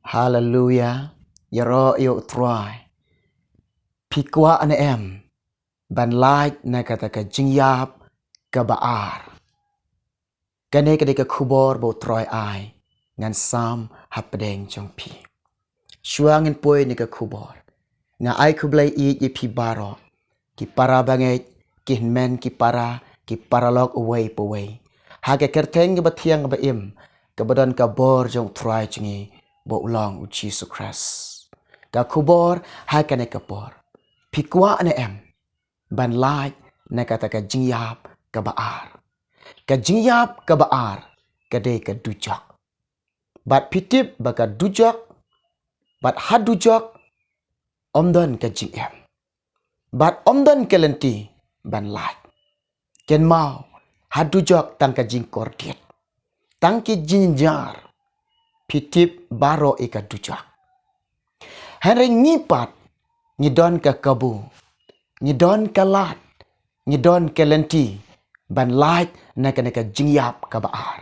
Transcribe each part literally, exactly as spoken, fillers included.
Haleluya. Ïaroh ïa u Trai. Phi kwah ne em ban lait na kata ka jingïap kaba ar? Kane ka dei ka khubor ba u Trai ai. Ngan sam hapdeng jong phi. Shuwa ngin poi na ka khubor, nga ai khublei ïa phi baroh, ki para bangeit, ki hynmen ki para, ki paralok uwei pa uwei, ha ka kyrteng kaba thiang kaba im, kaba don ka bor jong u Trai jong ngi ba u long u Jisu Khrist. Ka khubor ha kane ka por: phi kwah ne em ban lait na kata ka jingïap kaba ar? Ka jingïap kaba ar ka dei ka dujok. Bad phi tip ba ka dujok, bad ha dujok ym don ka jingim, bad ym don ka lynti ban lait. Kynmaw, ha dujok tang ka jingkordit, tang ki jynjar. Phi tip baroh ïa ka dujok. Hynrei ngi pat, ngi don ka kabu, ngi don ka lad, ngi don ka lynti ban lait na kane ka jingïap kaba ar.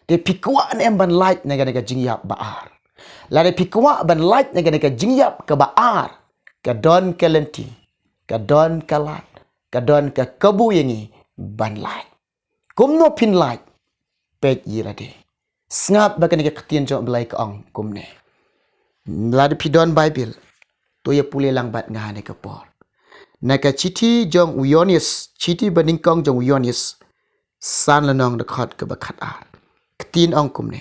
Te phi kwah ne em ban lait na kane ka jingïap ba ar? Lada phi kwah ban lait na kane ka jingïap kaba ar, ka don ka lynti, ka don ka lad, ka don ka kabu ïa ngi ban lait. Kumno phin lait? Peit ïa lade. Sngap ba kane ka ktien jong u Blei ka ong kumne. Lada phi don Baibl, to ïa pule lang bad nga ha kane ka por. Na ka shithi jong u Ïoannis, shithi banyngkong jong u Ïoannis, san lynnong, dkhot kaba khatar. Ka ktien ong kumne: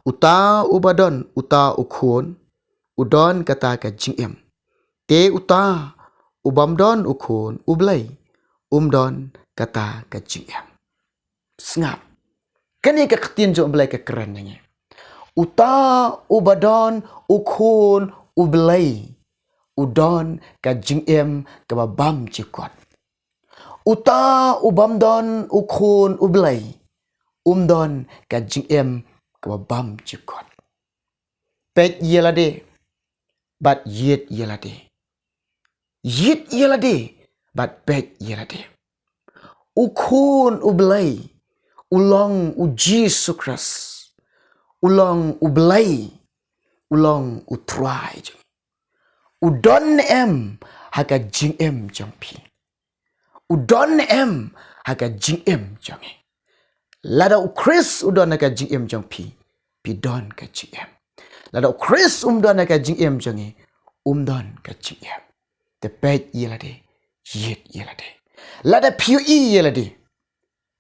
Uta uba don uta u Khun, u don kata ka jingim. Te uta u bym don u Khun u Blei, um don kata ka jingim. Sngap. Kane ka ktien jong u Blei ka kren ïa ngi. Uta uba don u Khun u Blei, u don ka jingim kaba bymjukut. Uta u bym don u Khun u Blei, um don ka jingim kaba bymjukut. Peit ïa lade, bad ïit ïa lade. Ïit ïa lade, bad peit ïa lade. U Khun u Blei, u long u Jisu Khrist. U long u Blei, u long u Trai jong ngi. U don ne em ha ka jingim jong phi? U don ne em ha ka jingim jong ngi? Lada u Khrist u don ha ka jingim jong phi, phi don ka jingim. Lada u Khrist um don ha ka jingim jong ngi, um don ka jingim. Te peit ïa lade, ïit ïa lade. Lada phi ïohi ïa lade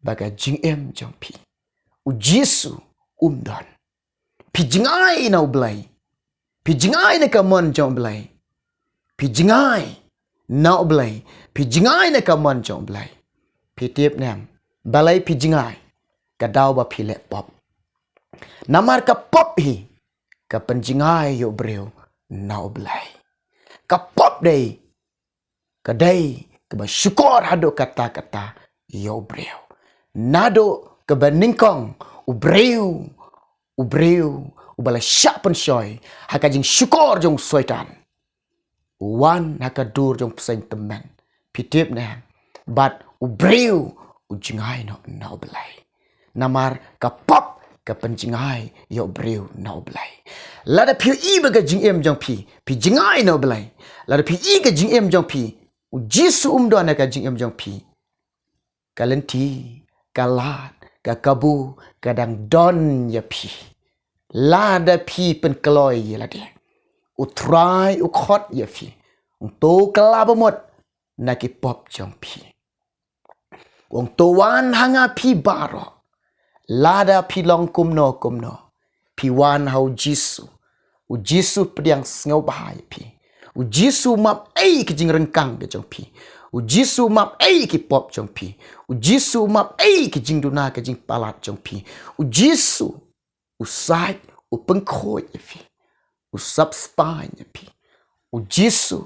ba ka jingim jong phi, u Jisu um don, phi jngai na u Blei. Phi jngai na ka mon jong u Blei. Phi jngai na u Blei. Phi jngai na ka mon jong u Blei. Phi tip ne em balei phi jngai? Ka daw ba phi leh pop. Namar ka pop hi ka pynjngai ïa u briew na u Blei. Ka pop dei ka dei kaba shukor haduh katta katta ïa u briew. Naduh kaba nyngkong u briew, u briew uba la shah pynshoi ha ka jingshukor jong u Soitan, u wan ha ka dur jong u bseiñ tymmen. Phi tip ne em? Bad u briew u jngai noh na u Blei. Namar ka pop ka pynjngai ïa u briew na u Blei. Lada phi ïohi ba ka jingim jong phi, phi jngai na u Blei. Lada phi ïohi ka jingim jong phi, u Jisu um don ha ka jingim jong phi, ka lynti, ka lad, ka kabu ka dang don ïa phi. Lada phi pynkloi ïa lade, u Trai u khot ïa phi. Ong to kylla ba mut na ki pop jong phi. Ong to wan ha nga phi baroh. Lada phi long kumno kumno, phi wan ha u Jisu. U Jisu pdiang sngewbha ïa phi. U Jisu map ei ki jingryngkang ka jong phi. U Jisu map ei ki pop jong phi. U Jisu map ei ki jingduna ka jingpalat jong phi. U Jisu u sait, u pynkhuid ïa phi, u sap spah ïa phi. U Jisu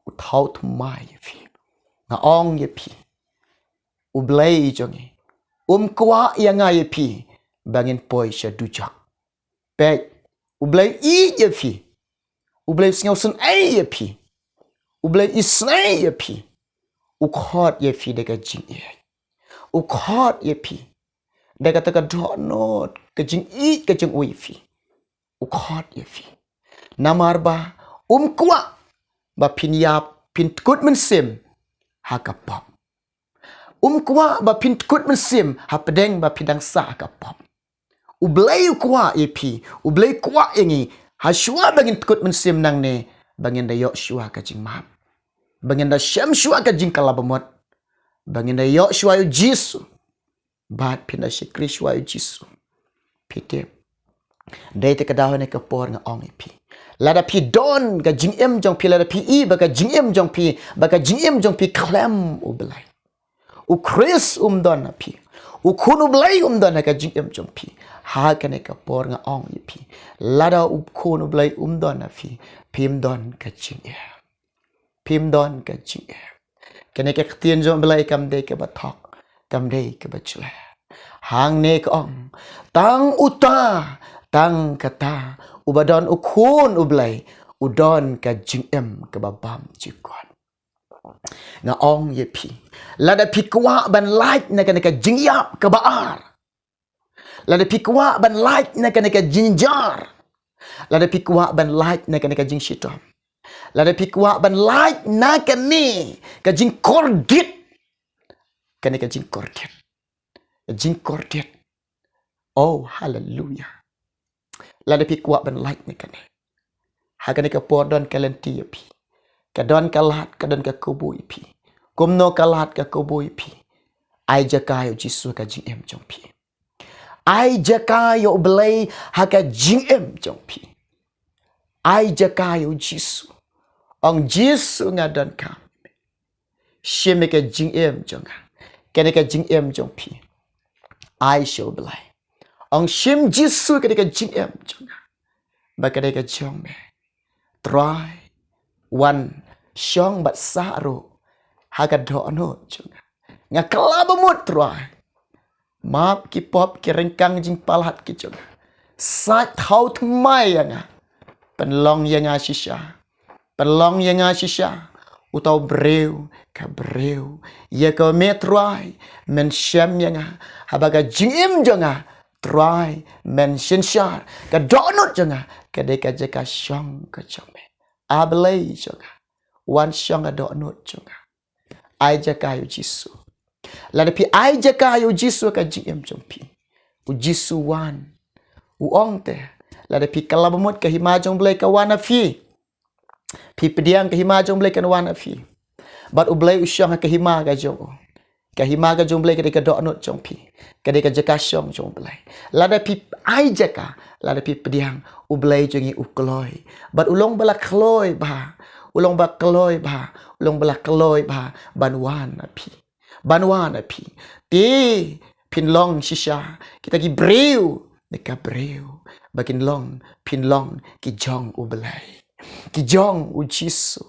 u thaw thymmai ïa phi. Nga ong ïa phi, u Blei jong ngi um kwah ïa nga ïa phi ba ngin poi sha dujok. Peit, u Blei ïeit ïa phi. U Blei u sngewsynei ïa phi. U Blei u isynei ïa phi. U khot ïa phi da ka jingïeit. U khot ïa phi da kata ka dohnud ka jingïeit ka jong u ïa phi. U khot ïa phi. Namar ba um kwah ba phin ïap, phin tkut mynsiem ha ka pop. Um kwah ba phin tkut mynsiem hapdeng ba phi dang sah ha ka pop. U Blei u kwah ïa phi, U Blei u kwah ïa ngi, ha shuwa ba ngin tkut mynsiem nangne, ba ngin da ïoh shuwa ka jingmap, ba ngin da shem shuwa ka jingkylla bamut, ba ngin da ïoh shuwa ïa u Jisu. Bad phin da shakri shuwa ïa u Jisu. Phi tip, dei te ka daw ne ka por nga ong ïa phi, lada phi don ka jingim jong phi, lada phi i ba ka jingim jong phi, ba ka jingim jong phi khlem U Blei, U Khrist um don ha phi, U Khun U Blei um don ha ka jingim jong phi, ha kane ka por nga ong ïa phi, lada U Khun U Blei um don ha phi, phim don ka jingim. Phim don ka jingim. Kane ka ktien jong U Blei kam dei kaba thok, kam dei kaba jleh. Hangne ka ong, tang uta, tang kata uba don U Khun U Blei, u don ka jingim kaba bymjukut. Nga ong ïa phi, lada phi kwah ban lait na kane ka jingïap kaba ar, lada phi kwah ban lait na kane ka jingjynjar, lada phi kwah ban lait na kane ka jingshitom, lada phi kwah ban lait na kane ka jingkordit, kane ka jingkordit, jingkordit. Oh, haleluya. Lada phi kwah ban lait na kane, ha kane ka por don ka lynti ïa phi. Ka don ka lad, ka don ka kabu ïa phi. Kumno ka lad ka kabu ïa phi? Ai jaka ïa u Jisu ha ka jingim jong phi. Ai jaka ïa U Blei ha ka jingim jong phi. Ai jaka ïa u Jisu. Ong, Jisu, nga donkam. Shim ïa ka jingim jong nga. Kane ka jingim jong phi, ai sha U Blei. Ong, shim Jisu kane ka jingim jong nga, ba ka dei ka jong me. Trai, wan shong bad sah ruh ha ka dohnud jong nga. Nga kylla bamut, Trai. Map ki pop ki ryngkang jingpalat ki jong nga. Sait thaw thymmai ïa nga. Pynlong ïa nga shisha. Pynlong ïa nga shisha uta u briew ka briew. Ïa ka me, Trai, men shem ïa nga. Haba ka jingim jong nga, Trai, men synshar. Ka dohnud jong nga ka dei ka jaka shong ka jong me. A Blei jong nga, wan shong ha dohnud jong nga. Ai jaka ïa u Jisu. Lada phi ai jaka ïa u Jisu ha ka jingim jong phi, u Jisu wan. U ong te, lada phi kylla bamut, ka hima jong U Blei ka wan ha phi. Phi pdiang, ka hima jong U Blei kan wan ha phi. Bad U Blei u shong ha ka hima ka jong u. Ka hima ka jong U Blei ka dei ka dohnud jong phi. Ka dei ka jaka shong jong U Blei. Lada phi ai jaka, lada phi pdiang, U Blei jong ngi u kloi. Bad u long ba la kloi bha. U long ba kloi bha. U long ba la kloi bha ban wan ha phi. Ban wan ha phi. Te phin long shisha kita ki briew ne ka briew, ba kin long, phin long ki jong U Blei, ki jong u Jisu,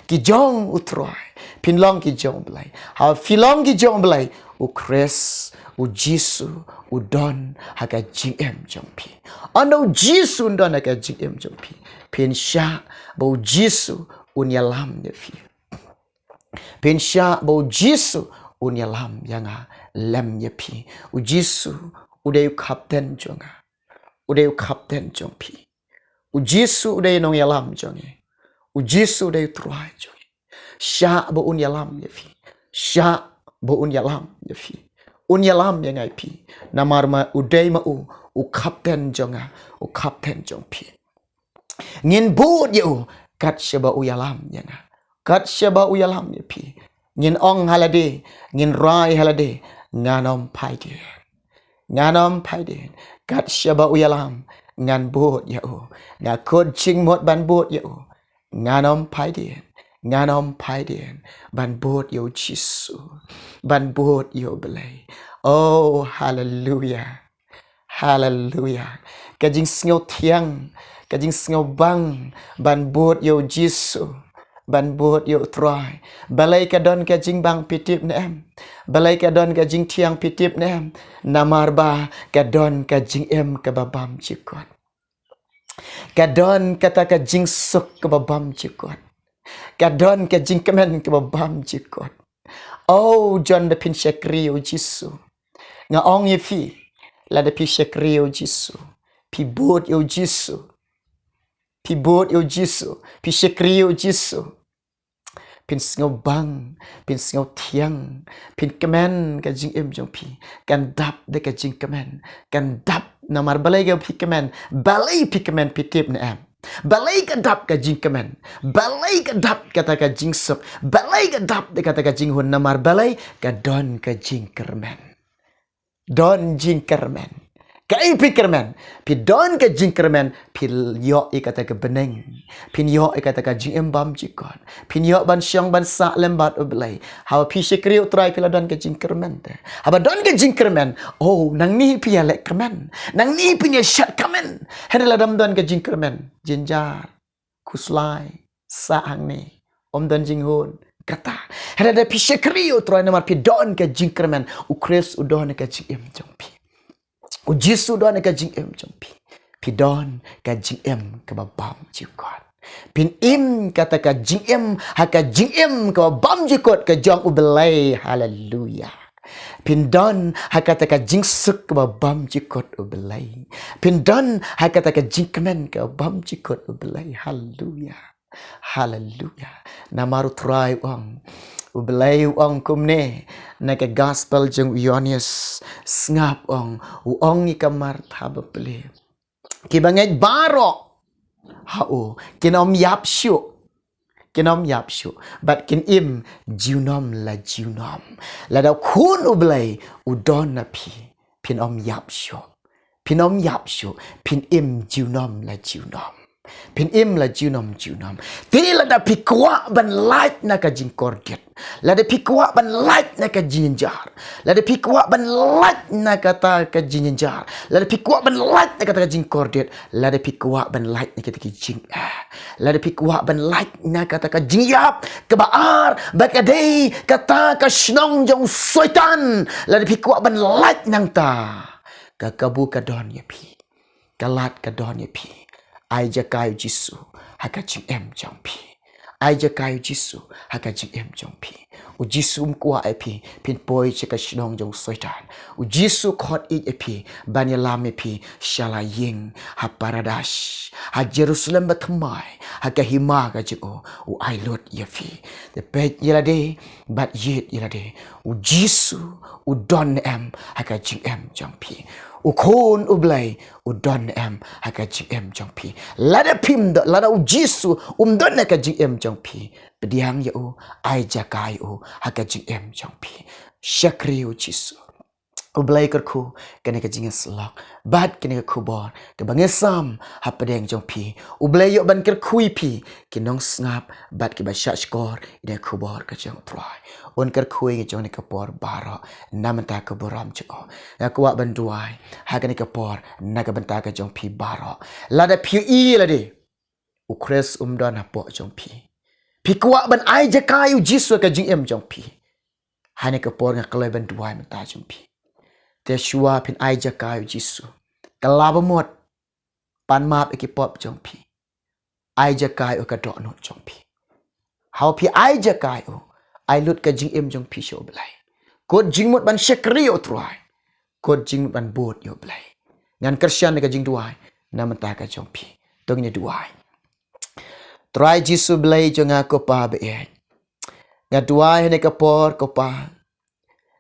ki jong u Trai. Phin long ki jong U Blei. Haba phi long ki jong U Blei, u Khrist, u Jisu u don ha ka jingim jong phi. Ynda u Jisu un don ha ka jingim jong phi, phin shah ba u Jisu un ïalam ïa phi. Phin shah ba u Jisu un ïalam ïa nga lem ïa phi. U Jisu u dei u Kapten jong nga. U dei u Kapten jong phi. U Jisu u dei u nongïalam jong ngi. U Jisu u dei u Trai jong ngi. Shah ba un ïalam ïa phi. Shah ba un ïalam ïa phi. Un ïalam ïa nga ïa phi. Namar ma u dei ma u, u Kapten jong nga, u Kapten jong phi. Ngin bud ïa u kat shaba u ïalam ïa nga, kat shaba u ïalam ïa phi. Ngin ong ha lade, ngin rai ha lade, ngan ym phai dien. Ngan ym phai dien. Kat shaba u ïalam, ngan bud ïa u. Nga kut jingmut ban bud ïa u. Ngan ym phai dien. Ngan ym phai dien ban bud ïa u Jisu, ban bud ïa u Blei. Oh, haleluya. Haleluya. Ka jingsngew thiang, ka jingsngew bang ban bud ïa u Jisu, ban bud ïa u Trai. Balei ka don ka jingbang, phi tip ne em? Balei ka don ka jingthiang, phi tip ne em? Namar ba ka don ka jingim kaba bymjukut. Ka don kata ka jingsuk kaba bymjukut. Ka don ka jingkmen kaba bymjukut. Oh, jan da phin shakri ïa u Jisu. Nga ong ïa phi, lada phi shakri ïa u Jisu, phi bud ïa u Jisu, Phi bud ïa u Jisu, phi shakri ïa u Jisu. Phin sngewbang, phin sngewthiang, phin kmen ka jingim jong phi. Kan dap da ka jingkmen, kan dap namar balei ka phi kmen, balei phi kmen phi tip ne em. Balei ka dap ka jingkmen, balei ka dap kata ka jingsuk, balei ka dap da kata ka jinghun namar balei ka don ka jingkyrmen. Don jingkyrmen. Kaei phi kyrmen? Phi don ka jingkyrmen, phi ïoh ïa kata ka bneng. Phin ïoh ïa kata ka jingim bymjukut. Phin ïoh ban shong ban sah lem bad u Blei. Haba phi shakri ïa u Trai phi la don ka jingkyrmen te. Haba don ka jingkyrmen, oh, nangne phi ïaleh kmen. Nangne phi ïashet kmen. Hynrei lada ym don ka jingkyrmen, jynjar, khuslai, sah hangne, ym don jinghun, kata. Hynrei lada phi shakri ïa u Trai namar phi don ka jingkyrmen, u Khrist u don ka jingim jong phi. U Jisu u don ka jingim jong phi. Phi don ka jingim kaba bymjukut. Phin im kata ka jingim, ha ka jingim kaba bymjukut ka jong u Blei. Haleluya. Phin don ha kata ka jingsuk kaba bymjukut u Blei. Phin don ha kata ka jingkmen kaba bymjukut u Blei. Haleluya. Haleluya. Namar u Trai u ong, u Blei u ong kumne na ka gospel jong u Ïoannis, sngap, ong, u ong ïa ka Martha bapli, kiba ngeit baroh ha u kin ym ïap shuh. Kin ym ïap shuh, bad kin im junom la junom. Lada u Khun u Blei u don na phi, phin ym ïap shuh. Phin ym ïap shuh, phin im junom la junom. Phin im la junom junom. Te lada phi kwah ban lait na ka jingkordit, lada phi kwah ban lait na ka jingjynjar, lada phi kwah ban lait na kata ka jingjynjar, lada phi kwah ban lait na kata ka jingkordit, lada phi kwah ban lait na kata ka jing, eh, lada phi kwah ban lait na kata ka jingïap kaba ar, ba ka dei kata ka shnong jong u Soitan, lada phi kwah ban lait nangta, ka kabu ka don ïa phi. Ka lad ka don ïa phi. Ai jaka ïa u Jisu ha ka jingim jong phi. Ai jaka ïa u Jisu ha ka jingim jong phi. U Jisu um kwah ïa phi phin poi sha ka shnong jong u Soitan. U Jisu u khot ïa phi ban ïalam ïa phi sha la ïing ha Paradais, ha Jerusalem bathymmai, ha ka hima ka jong u. U ai lut ïa phi. Te peit ïa lade bad ïeit ïa lade. U Jisu u don ne em ha ka jingim jong phi. U Khun u Blei u don ne em ha ka jingim jong phi. Lada phim don, lada u Jisu um don ha ka jingim jong phi, pdiang ïa u, ai jaka ïa u ha ka jingim jong phi. Shakri ïa u Jisu. U Blei kyrkhu kane ka jingïasyllok bad kane ka khubor kaba ngi sam hapdeng jong phi. U Blei ïoh ban kyrkhu ïa phi ki nongsngap bad kiba shahshkor ïa kane ka khubor ka jong u Trai. Un kyrkhu ïa ngi jong kane ka por baroh na bynta ka burom jong u. Nga kwah ban duwai ha kane ka por na ka bynta ka jong phi baroh. Lada phi ïohi lade u Khrist um don hapoh jong phi, phi kwah ban ai jaka ïa u Jisu ha ka jingim jong phi, ha kane ka por nga kloi ban duwai mynta jong phi. Te shuwa phin ai jaka ïa u Jisu, kylla ba mut, pan map ïa ki pop jong phi. Ai jaka ïa u ha ka dohnud jong phi. Haba phi ai jaka ïa u, ai lut ka jingim jong phi sha u Blei. Kut jingmut ban shakri ïa u Trai. Kut jingmut ban bud ïa u Blei. Ngan kyrshan ïa ka jingduwai na bynta ka jong phi. To ngin ïa duwai. Trai Jisu Blei jong nga, ko Pa ba ïeit, nga duwai ha kane ka por, ko Pa,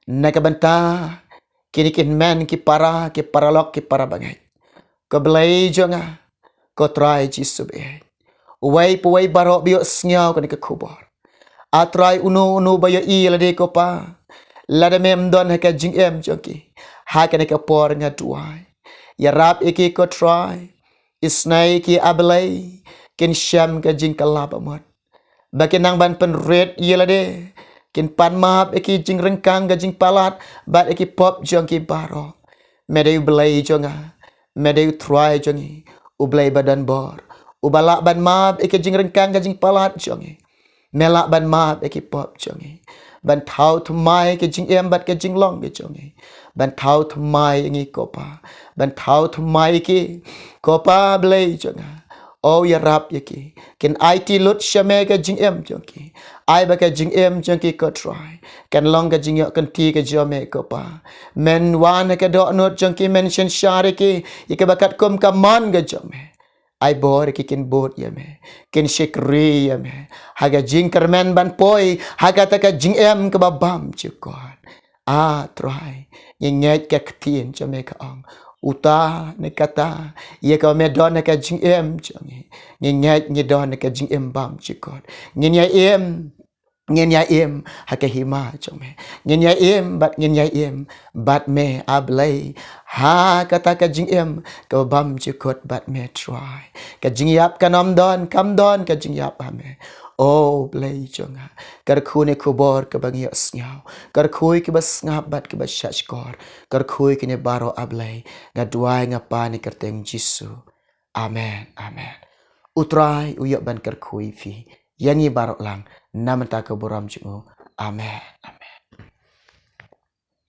na ka bynta kine ki hynmen ki para, ki paralok ki para bangeit. Ko Blei jong nga, ko Trai Jisu ba ïeit, uwei pa uwei baroh ba ïohsngew kane ka khubor. A Trai, uno uno ba ïohi ïa lade, ko Pa, lada me ym don ha ka jingim jong ki, ha kane ka por nga duwai, ïarap ïa ki, ko Trai. Isnei ïa ki, A Blei, kin shem ka jingkylla ba mut, ba kin nang ban pynrit ïa lade, kin pan map ïa ki jingryngkang ka jingpalat bad ïa ki pop jong ki baroh. Me dei u Blei jong nga, me dei u Trai jong ngi, u Blei ba don bor, uba lah ban map ïa ki jingryngkang ka jingpalat jong ngi. Me lah ban map ïa ki pop jong ngi, ban thaw thymmai ïa ki jingim bad ki jinglong ki jong ngi. Ban thaw thymmai ïa ngi, ko Pa, ban thaw thymmai ïa ki, ko Pa Blei jong nga. O ïarap ïa ki, kin aiti lut sha me ka jingim jong ki. Ai ba ka jingim jong ki, ko Trai, kan long ka jingïoh kynti ka jong me, ko Pa. Men wan ha ka dohnud jong ki, men synshar ïa ki ïa kaba katkum ka mon ka jong me. Ai bor ïa ki kin bud ïa me, kin shakri ïa me ha ka jingkyrmen ban poi ha kata ka jingim kaba bymjukut. A Trai, ngi ngeit ka ktien jong me ka ong, uta ne kata ïa kaba me don ha ka jingim jong ngi, ngi ngeit ngi don ha ka jingim bymjukut. Ngin ïa im, ngin ïa im ha ka hima jong me. Ngin ïa im bad ngin ïa im bad me, A Blei, ha kata ka jingim kaba bymjukut bad me, Trai. Ka jingïap kan ym don, kam don ka jingïap ha me. O Blei jong nga, kyrkhu ïa kane ka khubor kaba ngi ïohsngew, kyrkhu ïa kiba sngap bad kiba shahshkor, kyrkhu ïa kine baroh, A Blei. Nga duwai, nga pan ha ka kyrteng Jisu. Amen, amen. U Trai u ïoh ban kyrkhu ïa phi, ïa ngi baroh lang, na ka bynta ka burom jong u. Amen.